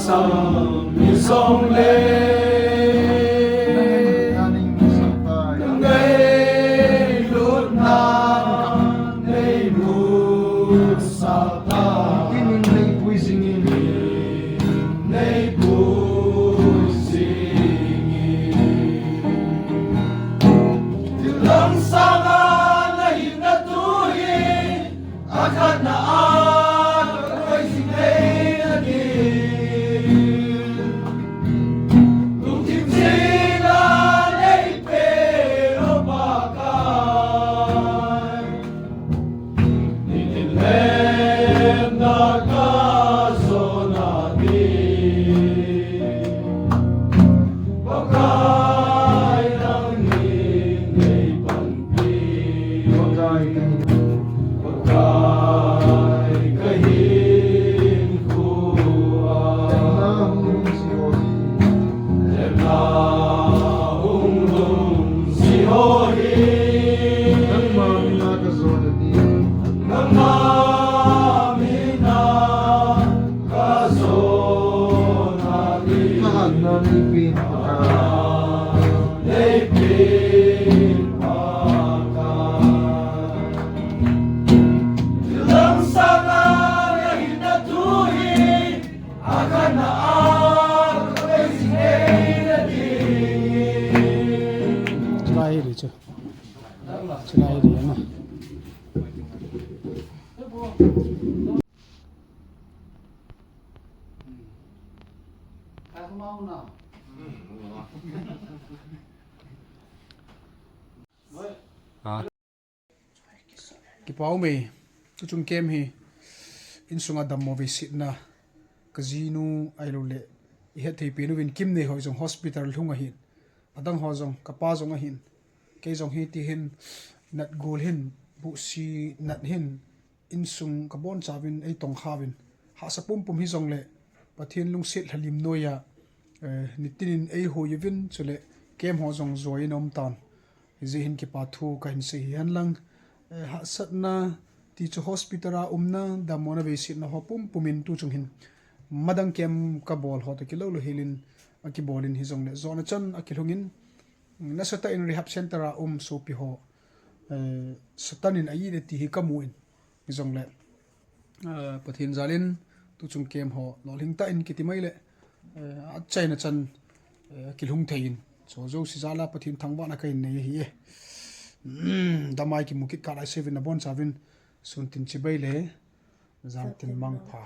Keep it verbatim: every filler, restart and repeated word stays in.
Sang ni song le, nang ngailutna nei mu sa ta. Tinin nei pui jingin, nei pui jingin. Thil dang sanga na hinna thu hi, akhatna a ka koi jing theina ding. Lungthim china nei pe o Pakai. Nitin lemna ka zona ding. Pakai nangin nei panpi. Pakai ka hin, Pakai ka hinkho a. Lemna hung lungsi ho hi. Lemna hung lungsi ho hi. Nangma mina ka zona ding. Nangma mina ka zona ding. Ka hatna nei pen Pakai. Nei pen Pakai. Thil dang sanga na hinna thu hi, akhatna a ka koi jing theina ding. Chulai hi ri chu. Chulai hi ri na. Ah. Kipa um e, tuchung camp hi insunga dammo veisetna, ka jinu ahilou le, i hetthei pen uvin Kimneiho jong hospital lhung ahin, adang ho jong, kapa jong ahin, kei jong hiti hin, nat gol hin, buhsi nat hin, insung ka bonchauvin, ei tongkhauvin, hahsa pumpum hijongle, Pathen lungset lhalim noiya, eh, nitinin ei hoi uvin, chule camp ho jong joiyin aum tan. Hijeh hin kipa thu kahin sei hi henlang, eh, hahsatna ti chu hospital a umna, dammona veisetna ho pumpumin tuchung hin madang camp kabol ho toh kilou lou helin akibolin hijongle, jona chan akilhungin, nasatah in rehab center a um sopi ho, eh, Satan in a-it e ti hi kamun, hijongle, eh, Pathen jalin tuchung camp ho lolhing tah in kiti mai le, eh, achaina chan, eh, kilhung thei in, chu jouse jala Pathen thangvahna kahin nei ahi e. Damai kimu kit kah lai seuvin nabonchauvin, sun tin chibai le, jan tin mangpha.